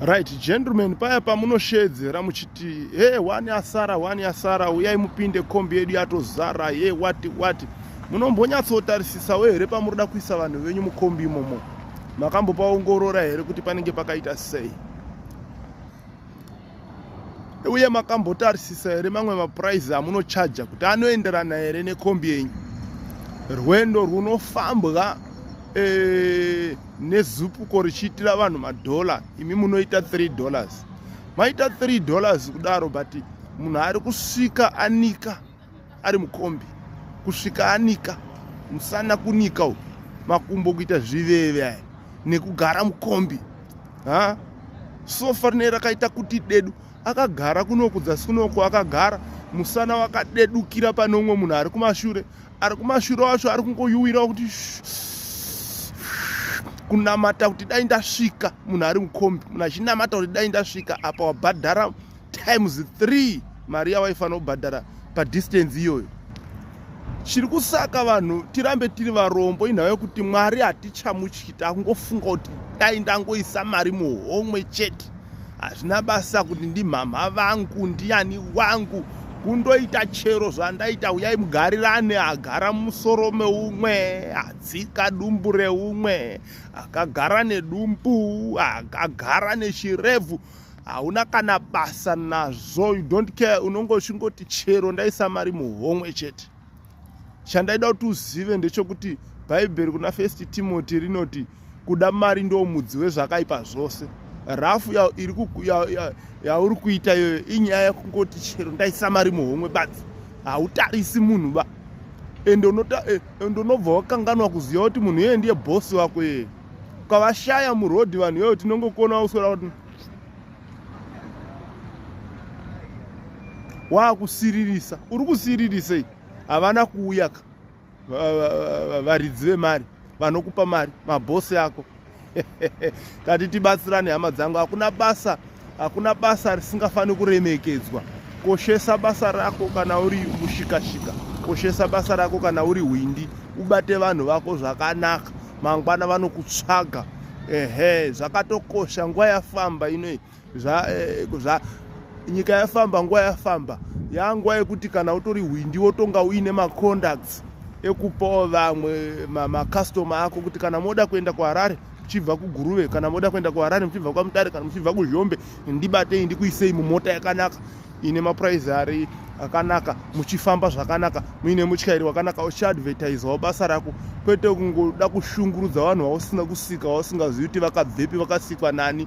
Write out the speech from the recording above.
Right, gentlemen, paya pamunoshedzera muchiti, "He, one yasara, one yasara, uyai mupinde, kombi yedu yatozara," ye wati wati, munombonyatsotarisisawo here pamuri kuisa vanhu venyu mukombi imomo? Makambopaongorora here kuti panenge pakaita sei? Uye makambotarisisa here mamwe maprice amunochaja kuti anoenderana here nekombi yenyu? Rwendo runofambwa neZUPCO richiitira vanhu madhola, imi munoita $3. Maita $3 kudaro, but munhu ari kusvika anika ari mukombi, kusvika anika musana, kunika u makumbo, kuita zviveve aya nekugara mukombi. Ha, sofa rine rakaita kuti dedu, akagara kunoku dzasi kunoku, akagara musana wakadedukira pane umwe munhu ari kumashure. Ari kumashure wacho ari kungoyuwira kuti kunamata kuti dai ndasvika. Munhu ari mukombi, munhu achinamata kuti dai ndasvika. Apa wabhadhara times 3 mari yawaifanira kubhadhara padistance iyoyo. Chiri kusaka vanhu tirambe tiri varombo inhau yekuti Mwari hatichamutyi. Takungofunga kuti dai ndangoisa mari muhomwe chete, hazvina basa kuti ndimhamha vangu, ndiani wangu, kundoita chero zvandaita. Uyai mugarirane, agara mumusoro meumwe, adzika dumbu reumwe, akagara nedumbu, akagara nechirebvu, hauna kana basa nazvo. You don't care, unongochingoti chero ndaisa mari muhomwe chete. Chandaida kuti uzive ndechekuti Bhaibheri kuna First Timothy rinoti kuda mari ndo mudzi wezvakaipa zvose. Rafu yauri kuita iyoyo inyaya yekungoti chero ndaisa mari muhomwe badzi, hautarisi munhu ba. Ende unobva wakanganwa kuziva kuti munhu iyeye ndiye bhosi wako iyeye. Ukavashaya murodhi vanhu iyoyo, tinongokuona uswera kuti waakusiririsa. Uri kusiririsei? Havana kuuya ka varidzi vemari vanokupa mari, mabhosi ako. Tati tibatsirane, hama dzangu. Hakuna basa, hakuna basa risingafaniri kuremekedzwa. Koshesa basa rako kana uri mushikashika, koshesa basa rako kana uri hwindi, ubate vanhu vako zvakanaka, mangwana vanokutsvaga. Ehe, zvakatokosha. Nguva yafamba inoi, zva nyika yafamba, nguva yafamba, yanguva yekuti kana utori hwindi wotonga uine macontacts ekupawo vamwe macustomer ako, kuti kana moda kuenda kuHarare muchibva kuGuruve, kana moda kuenda kuHarare muchibva kwaMutare, kana muchibva kuZhombe, ndibatei ndikuisei mumota yakanaka ine maprice ari akanaka, muchifamba zvakanaka, muine mutyairi wakanaka. Uchiadvertisawo basa rako, kwete kungoda kushungurudza vanhu vausina kusika, vausingazivi kuti vakabvepi, vakasikwa nani.